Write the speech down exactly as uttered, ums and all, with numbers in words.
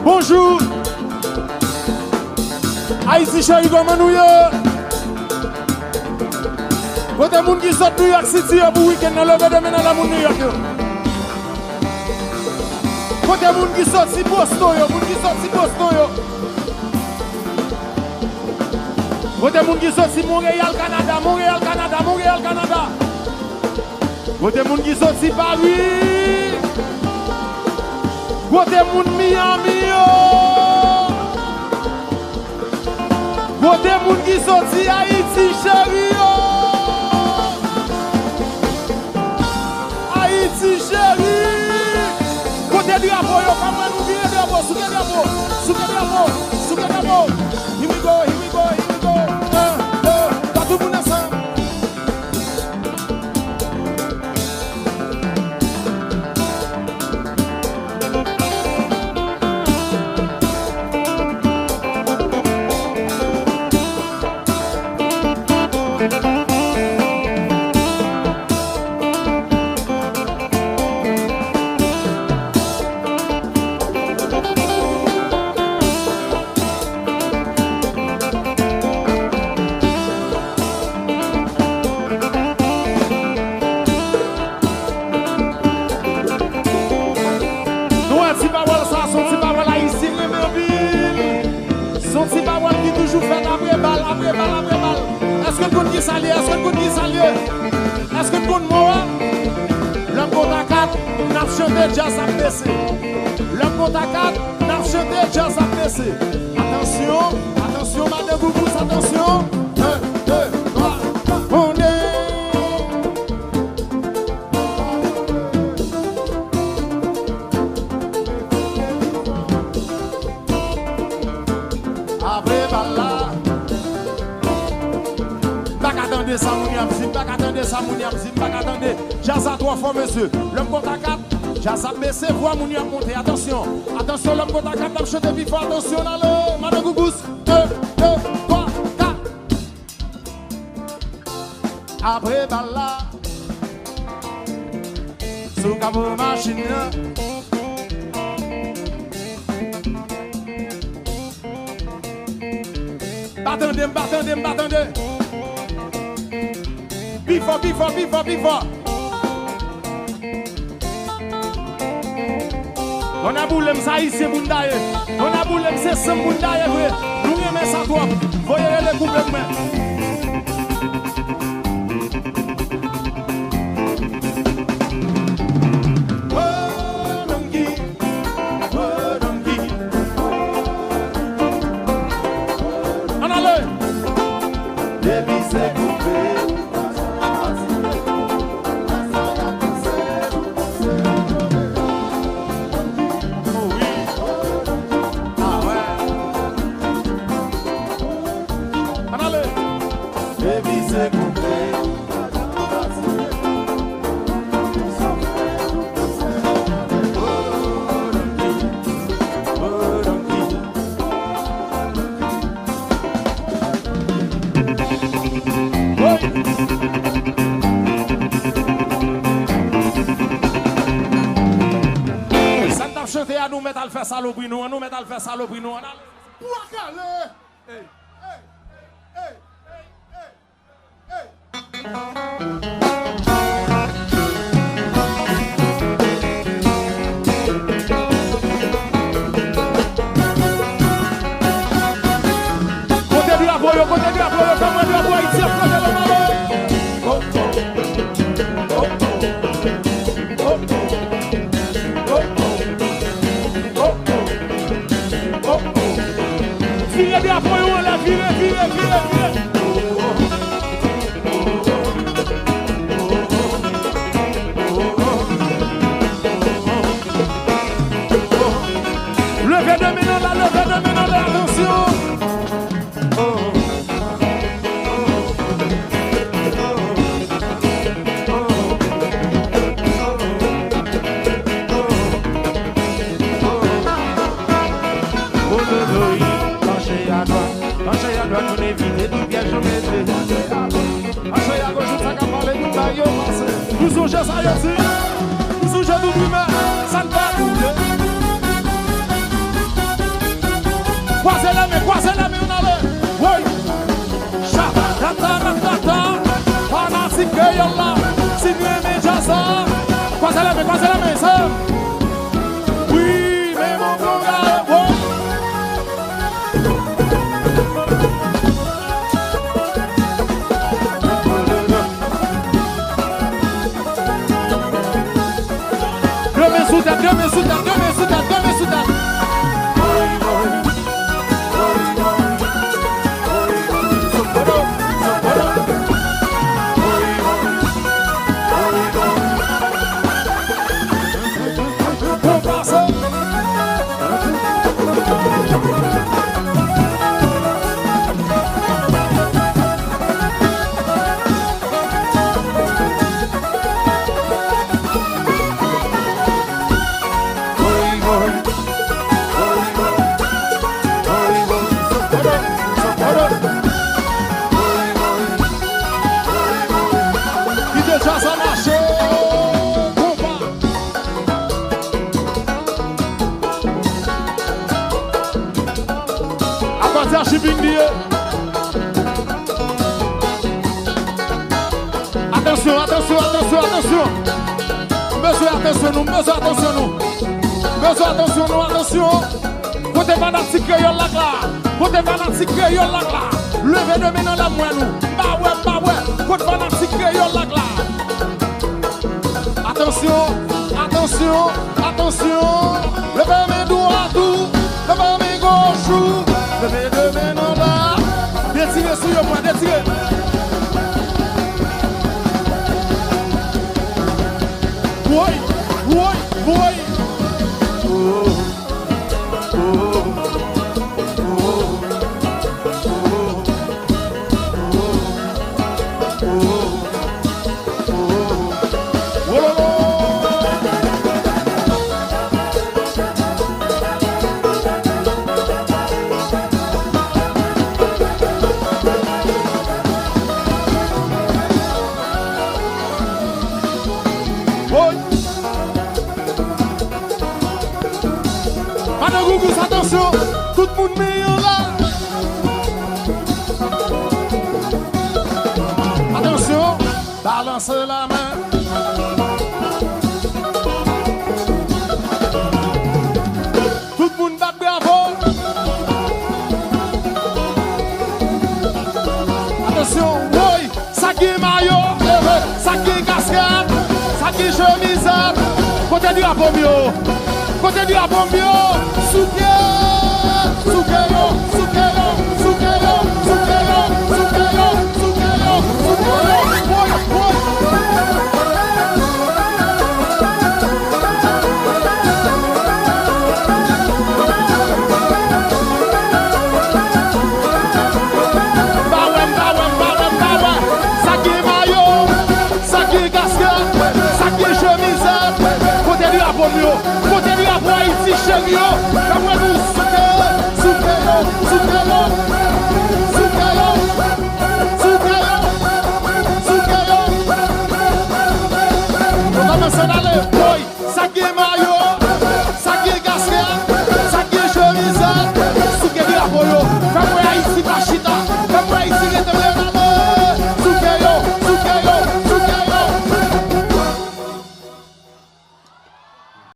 Bonjou. Ayiti cheri, kòman nou ye? Kote moun ki sot New York City yo pou wikenn nan, leve de men nan la, moun New York yo. Kote moun ki soti Boston yo, moun ki soti Boston yo. Kote moun ki soti Montréal, Canada, Montréal, Canada, Montréal, Canada. Kote moun ki soti Paris. Kote moun Miami yo. Kote moun ki soti Ayiti cheri yo. Ayiti cheri. Kote drapo yo, kòman nou vire drapo, souke drapo, souke drapo, souke drapo. Here we go, here we go, here we go. Un, deux, twa, tout moun ansanm. Nou wè ti pawòl sa, se yon ti pawòl Ayisyen renmen anpil. Se yon ti pawòl ki toujou fèt apre bal, apre bal, apre bal. Èske n konn ki sa l ye? Èske n konn ki sa l ye? Èske n konn mo a? Lè m konn a kat, n ap chante, djaz ap bese. Lè m konn a kat, n ap chante, djaz ap bese. Atansyon, atansyon, madan Gougous, atansyon. Un, deux, trois, on est. Apre bal la. M pa ka tande sa moun y ap di, m pa ka tande sa moun y ap di, m pa ka tande. Djaz la twò fò, mesye. Lè m konn a kat, djaz ap bese, vwa moun y ap monte. Atansyon, atansyon, lè m konn a kat, n ap chante pi fò. Atansyon, n ale. Madan Gougous. Un, deux, trois, quatre. Apre bal la, sou kapo machin nan. Pa tande, m pa tande, m pa tande. Pi fò, pi fò, pi fò, pi fò. Tonnè boule m, se Ayisyen moun ta ye. Tonnè boule m, se sanm moun ta ye vre. Nou renmen sa twòp. Voye rele koupe mwen. Oh, Donki. Oh, Donki. Ann ale. Depi se koupe. Ann ale. Depi se koupe. Sa n t ap chante a, nou mèt al fè salopri nou an, nou mèt al fè salopri nou an. Ann ale. Pwa kale! Ey! Ey! Ey! Ey! Ey! Kote drapo yo, kote drapo yo, kòman drapo Ayiti ap flote nan balo? Vire drapo yo anlè, vire, vire, vire, vire. Leve de men nou la, leve de men nou la, atansyon. Panche a dwat, panche a dwat, moun evite tout pyèj yo mete. Panche a goch, tout sa k ap pale, tout bagay yo pase. Nou sonje sa yo di. Nou sonje tout rimè, sa n pa koute. Kwaze lè men, kwaze lè men, ann ale. Woy. Cha, ta, ta, ta, ta, ta. Fanatik kreyòl la, si nou renmen djaz la, kwaze lè men, kwaze lè men, sa. Wi, men bon, bon, gade, woy. Granmen sou tèt, granmen sou tèt, granmen sou tèt, granmen sou tèt. Bon pase. Kite djaz la mache. Konpa. Apati a shipping li ye. Atansyon, atansyon, atansyon, atansyon. M bezwen atansyon nou, m bezwen atansyon nou. M bezwen atansyon nou, atansyon. Kote fanatik kreyòl la k la? Kote fanatik kreyòl la k la? Leve de men nan lè m wè nou. M pa wè, m pa wè. Kote fanatik kreyòl la k la? Atansyon, atansyon, atansyon. Leve men dwat ou, leve men goch ou. Leve de men anba. Detire sou yo, mwen, detire. Woy, woy, woy. Woy! Madan Gougous, atansyon! Tout moun men yo la! Atansyon! Balanse lamen! Tout moun bat bravo! Atansyon! Woy! Sa k gen mayo, leve. Sa k gen kaskèt, sa k gen chemizèt. Kote drapo m yo? Kote drapo m yo? Souke, souke yo, souke yo, souke yo. Woy, woy. M pa wè, m pa wè, m pa wè, m pa wè. Sa k gen mayo, sa k gen kaskèt, sa k gen chemizèt. Kote drapo m yo? Kote drapo Ayiti, cheri yo? Fè m wè nou souke, souke yo, souke yo, souke yo, souke yo, souke yo, souke yo. Nou kòmanse ale, woy. Sa k gen mayo?